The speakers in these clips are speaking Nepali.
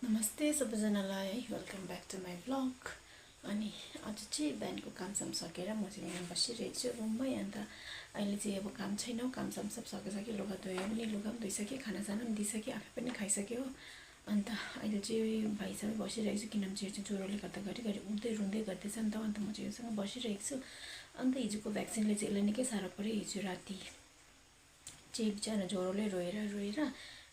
नमस्ते सबैजनालाई welcome back to my blog. अनि आज चाहिँ बिहानको कामसाम सकेर म चाहिँ यहाँ बसिरहेको छु रुममै। अन्त अहिले चाहिँ अब काम छैन, कामसाम सब सकिसक्यो, लुगा धोयो पनि लुगा पनि धोइसकेँ, खानासाना पनि दिइसकेँ, आफै पनि खाइसक्यो। अन्त अहिले चाहिँ भाइसँग बसिरहेको छु किनभने चाहिँ ज्वरोले गर्दा घरिघरि उठ्दै रुँदै गर्दैछ नि त। अन्त म चाहिँ योसँग बसिरहेको छु। अन्त हिजोको भ्याक्सिनले चाहिँ यसलाई निकै साह्रो पऱ्यो। हिजो राति चाहिँ बिचरा ज्वरोले रोएर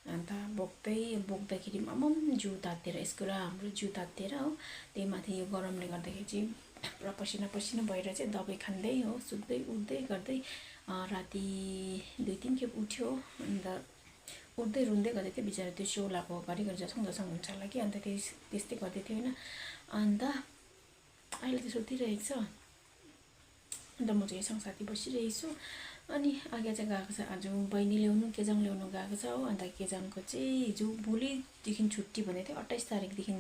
अन्त बोक्दाखेरि आम्म जिउ तात्तिएर यसको र हाम्रो जिउ तात्तिएर हो। त्यही माथि यो गरमले गर्दाखेरि चाहिँ पुरा पसिना पसिना भएर चाहिँ दबाई खाँदै हो सुत्दै उठ्दै गर्दै राति 2-3 खेप उठ्यो। अन्त उठ्दै रुँदै गर्दै थियो बिचरा, त्यो सोलाको घरिघरि जसङ हुन्छ होला कि, अन्त त्यस्तै गर्दै थियो होइन। अन्त अहिले चाहिँ सुतिरहेको छ। अन्त म चाहिँ यसँग साथी बसिरहेको छु। अनि आगे चाहिँ गएको छ, आज बहिनी ल्याउनु केजाङ ल्याउनु गएको छ हो। अन्त केजाङको चाहिँ हिजो भोलिदेखि छुट्टी भन्दै थियो, 28 तारिकदेखि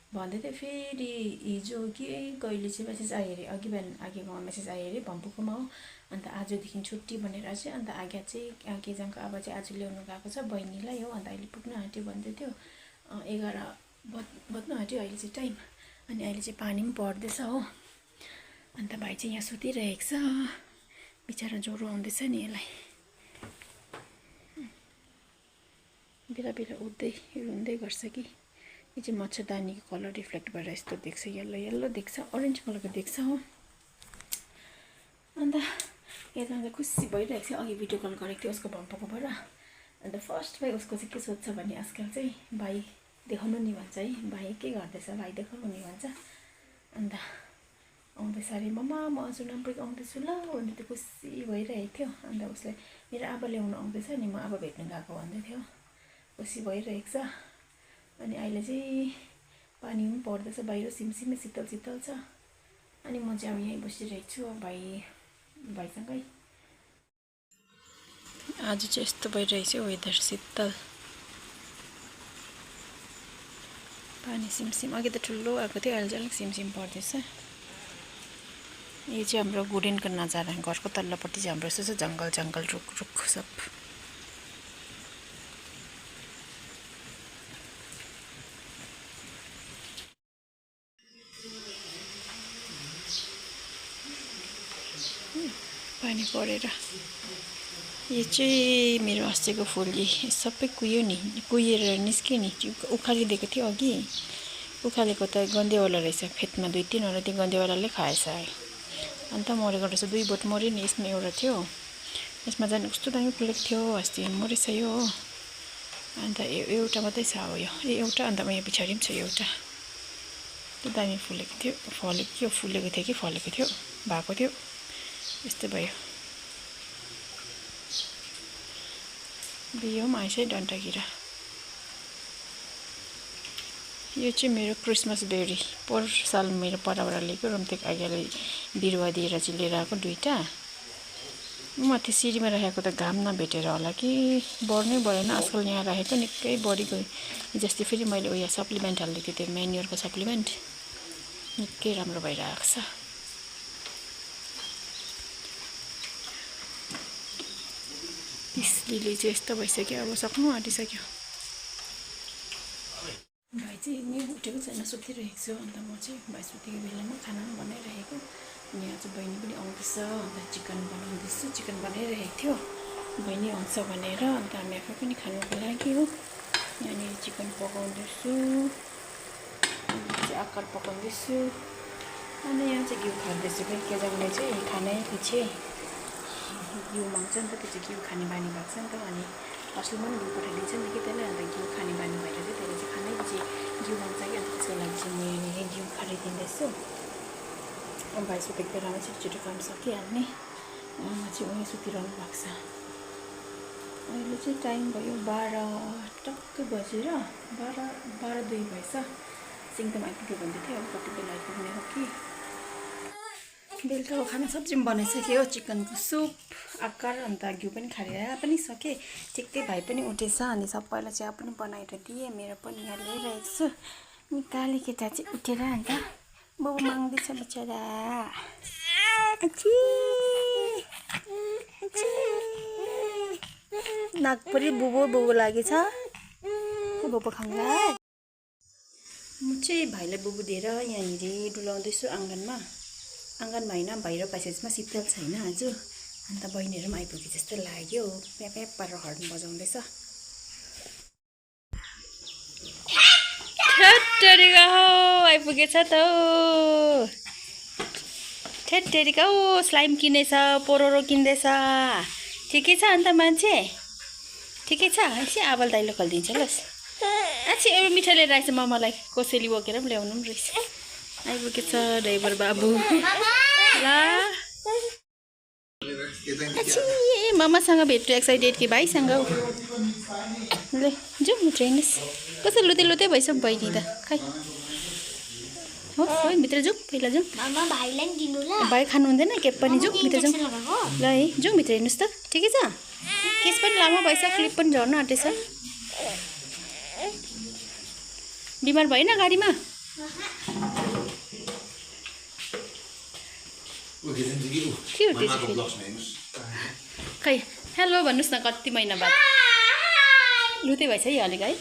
भन्दै थियो। फेरि हिजो कि कहिले चाहिँ मेसेज आयो अरे, अघि बिहान आगेकोमा मेसेज आयो अरे भम्पुकोमा हो। अन्त आजदेखि छुट्टी भनेर चाहिँ अन्त आगे चाहिँ केजाङको अब चाहिँ आज ल्याउनु गएको छ बहिनीलाई हो। अन्त अहिले पुग्नु आँट्यो भन्दै थियो, 11 बज्नु आँट्यो अहिले चाहिँ टाइम। अनि अहिले चाहिँ पानी पनि पर्दैछ हो। अन्त भाइ चाहिँ यहाँ सुतिरहेको छ, बिचरा ज्वरो आउँदैछ नि यसलाई। बेला बेला उठ्दै रुँदै गर्छ कि। यो चाहिँ मच्छरदानीको कलर रिफ्लेक्ट भएर यस्तो देख्छ, येल्लो येल्लो देख्छ, अरेन्ज कलरको देख्छ हो। अन्त यता चाहिँ खुसी भइरहेको छ। अघि भिडियो कल गरेको थियो उसको भम्पकोबाट। अन्त फर्स्ट भाइ उसको चाहिँ के सोध्छ भने आजकल चाहिँ भाइ देखाउनु नि भन्छ है, भाइ के गर्दैछ भाइ देखाउनु नि भन्छ। अन्त आउँदैछ अरे, मम्मा म आज नम्बरिक आउँदैछु ल भन्दै त्यो खुसी भइरहेको थियो। अन्त उसले मेरो आबा ल्याउनु आउँदैछ नि, म आबा भेट्नु गएको भन्दै थियो, खुसी भइरहेको छ। अनि अहिले चाहिँ पानी पनि पर्दैछ बाहिर, सिमसिमे शीतल शीतल छ। अनि म चाहिँ अब यहीँ बसिरहेको छु भाइसँगै। आज चाहिँ यस्तो भइरहेको छ वेदर, शीतल पानी सिमसिम। अघि त ठुलो आएको थियो, अहिले चाहिँ अलिक सिमसिम पर्दैछ। यो चाहिँ हाम्रो गुडेनको नजारा, घरको तल्लोपट्टि चाहिँ हाम्रो यस्तो छ जङ्गल जङ्गल रुख रुख सब। पानी परेर यो चाहिँ मेरो अस्तिको फुल सबै कुहियो नि, कुहिएर निस्क्यो नि। उखालिदिएको थियो अघि, उखालेको त गन्देवाला रहेछ, खेतमा 2-3वटा त्यो गन्देवालाले खाएछ। अन्त मरेको रहेछ, 2 बोट मऱ्यो नि। यसमा एउटा थियो, यसमा झन् कस्तो दामी फुलेको थियो, अस्ति मरेछ यो हो। अन्त एउटा मात्रै छ अब यो एउटा। अन्त यहाँ पछाडि पनि छ एउटा, त्यो दामी फुलेको थियो, फलेको थियो, फुलेको थियो कि फलेको थियो, भएको थियो, यस्तो भयो। बियो पनि आएछ है डन्टाकिरा। यो चाहिँ मेरो क्रिसमस बेरी, पोहोर साल मेरो पराबाट लिएको, रम्तेक आइयाले बिरुवा दिएर चाहिँ लिएर आएको 2टा। माथि सिँढीमा राखेको त घाम नभेटेर होला कि बढ्नै बढेन, आजकल यहाँ राखेको निकै बढी गयो। जस्तै फेरि मैले उयो सप्लिमेन्ट हालिदिएको थिएँ, त्यो म्यान्युअरको सप्लिमेन्ट, निकै राम्रो भइरहेको छ। लिली चाहिँ यस्तो भइसक्यो, अब सक्नु आँटिसक्यो। भाइ चाहिँ नि उठेको छैन, सुतिरहेको छु। अन्त म चाहिँ भाइ सुतेको बेलामा खाना पनि बनाइरहेको। अनि आज बहिनी पनि आउँदैछ, अन्त चिकन बनाउँदैछु, चिकन बनाइरहेको थियो बहिनी आउँछ भनेर। अन्त हामी आफै पनि खानुको लागि हो। यहाँनिर चिकन पकाउँदैछु, चाहिँ आकार पकाउँदैछु। अनि यहाँ चाहिँ घिउ खाँदैछु। फेरि केजाङले चाहिँ खानै पछि घिउ माग्छ नि त, त्यो चाहिँ घिउ खाने बानी भएको छ नि त। अनि अस्ति पनि घिउ पठाइदिन्छ नि त कि त्यसलाई, अन्त घिउ खाने बानी भएर चाहिँ त्यसले चाहिँ खानै पछि घिउ माग्छ कि। अन्त त्यसको लागि चाहिँ म यहाँनिर घिउ खारिदिँदैछु। भाइ सुतेको बेलामा छिटो काम सकिहाल्ने। आमा चाहिँ उहीँ सुतिरहनु भएको छ। अहिले चाहिँ टाइम भयो 12 टक्कै बजेर 12:02 भएछ। सिङताम आइपुग्यो भन्दै थियो, अब कति बेला आइपुग्ने हो कि। बेलुकाको खाना सब्जी पनि बनाइसक्यो, चिकनको सुप आकार। अन्त घिउ पनि खारिएर पनि सकेँ, ठिक्कै भाइ पनि उठेछ। अनि सबैलाई चिया पनि बनाएर दिएँ, मेरो पनि यहाँ ल्याइरहेको छु। अनि काली केटा चाहिँ उठेर अन्त बोबो माग्दैछ बिचरा। नाकपरि बोबो बोबो लागेछ, बोबो खाउँला। म चाहिँ भाइलाई बुबु दिएर यहाँनिर डुलाउँदैछु आँगनमा। आँगनमा होइन, बाहिर प्यासेजमा शीतल छैन आज। अन्त बहिनीहरू पनि आइपुगे जस्तो लाग्यो। प्याप प्याप पारेर हर्न बजाउँदैछ। ठेट्टेरिका हो आइपुगेछ त हो। ठेट्टेरिका हो स्लाइम किनेछ, पोरोरो किन्दैछ। ठिकै छ अन्त मान्छे? ठिकै छ? एकछिन आबल दाइलो खोलिदिन्छ ल। आछि एउटा मिठा लिएर आएछ मामालाई। कोसेली बोकेर पनि ल्याउनु पनि रहेछ। आइपुगेछ ड्राइभर बाबु। ल मामासँग भेट्नु एक्साइटेड कि भाइसँग? ल जाउँ मिठो हेर्नुहोस् कस्तो लुते लुते भइस बहिनी त। खै हो है भित्र जाउँ, पहिला जाउँ। भाइ खानु हुँदैन के पनि? जाउँ भित्र जाउँ ल है। जाउँ भित्र हेर्नुहोस् त। ठिकै छ? केस पनि लामो भएछ, क्लिप पनि झर्न आँटेछ। बिमार भएन गाडीमा? के हो त्यो? खै हेलो भन्नुहोस् न, कति महिना बाद लुते भएछ है अलिक है?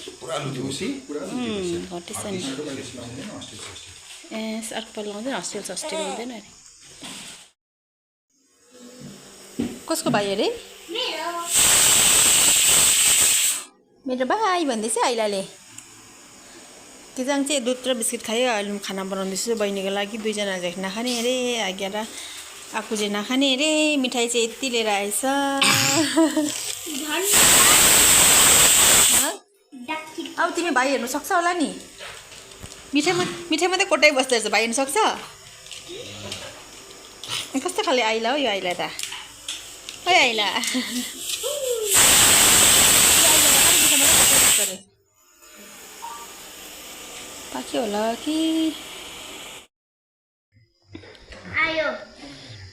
घटेछ नि। ए अर्कोपल्ट लाउँदैन, हस्टेल हुँदैन अरे। कसको भाइ अरे? मेरो भाइ भन्दैछ आइलाले। किजाङ चाहिँ दुध र बिस्किट खायो। अहिले खाना बनाउँदैछु बहिनीको लागि। दुईजना चाहिँ नखाने अरे, आगे र आकु चाहिँ नखाने अरे। मिठाई चाहिँ यति लिएर आएछ। अब तिमी भाइ हेर्नु सक्छ होला नि? मिठाई मात्रै कोटाइ बस्दो रहेछ, भाइ हेर्नु सक्छ? कस्तो खाले आइला हो यो आइला त? है आइला पाक्यो होला कि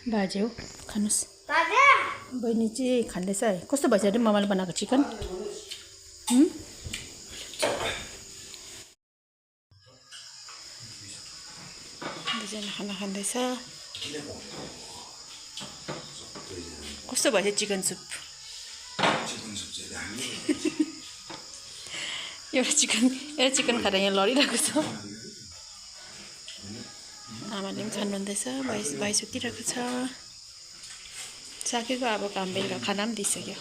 बाजे हो? खानुहोस्। बहिनी चाहिँ खाँदैछ है। कस्तो भएछ अरे ममाले बनाएको चिकन? दुईजना खाना खाँदैछ। कस्तो भएछ चिकन सुप? एउटा चिकन खाएर यहाँ लडिरहेको छ। आमाले पनि खानुहुँदैछ। भाइ सुतिरहेको छ। सकेको अब काम बेलुका खाना पनि दिइसक्यो।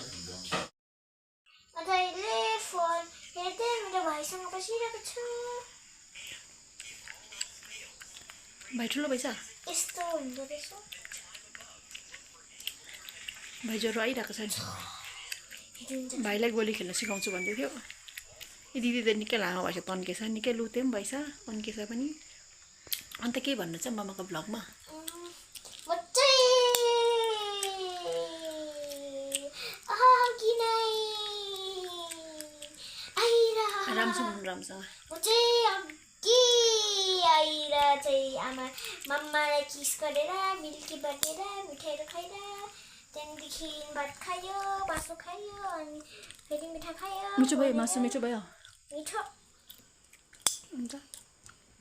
भाइ ठुलो भएछ? भाइ ज्वरो आइरहेको छ नि। भाइलाई गोली खेल्न सिकाउँछु भन्दै थियो। दिदी त निकै लामो भएछ, तन्केछ, निकै लुते पनि भएछ, तन्केछ पनि। अन्त के भन्नु छ मामाको ब्लगमा? राम्रोसँग मम्मालाई किस गरेर मिल्की बाँडेर मिठाईहरू खाएर त्यहाँदेखि भात खायो, मासु खायो, अनि फेरि मिठा खायो। मिठो भयो? मासु मिठो भयो? मिठो। अन्त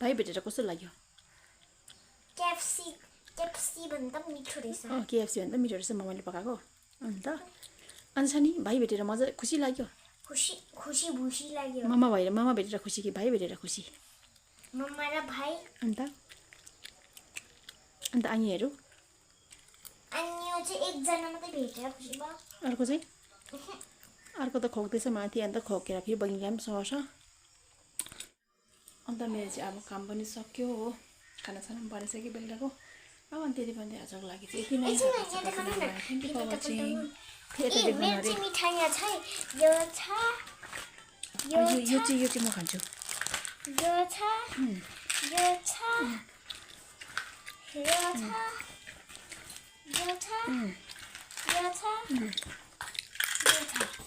भाइ भेटेर कस्तो लाग्यो? केएफसी भन्दा पनि मिठो रहेछ। केएफसी भन्दा मिठो रहेछ मम्माले पकाएको। अन्त छ नि भाइ भेटेर मजा खुसी लाग्यो? खुसी लाग्यो। मामा भेटेर खुसी कि भाइ भेटेर खुसी? मम्मा र भाइ। अन्त आनीहरू? आनीहरू चाहिँ एकजना मात्रै भेटेर खुसी भयो। अर्को चाहिँ? अर्को त खोक्दैछ माथि। अन्त खोकेर फेरि बहिनीलाई पनि सर्छ। अन्त मेरो चाहिँ अब काम पनि सक्यो हो। खानासाना पनि बनाइसक्यो बेलुकाको। अब अनि त्यति पनि आजको लागि चाहिँ यति नै। Thank you for watching. यो चाहिँ म खान्छु।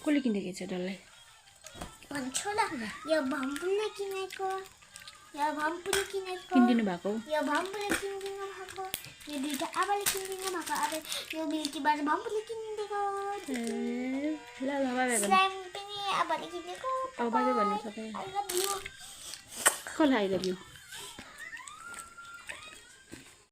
कसले किनेको छ डल्लै? भन्छु ल। यो भम्पुले किनेको। किनिदिनु भएको? यो भम्पुले किनिदिनु भएको। यो दुईटा आबाले किनिदिनु भएको। अब यो मिल्की बार भम्पुले किनिदिएको। ल बाइ बाइ स्लाइम पनि आबाले किनेको। बाइ बाइ भन्नु सबै। I love you. कसलाई आई लभ यु?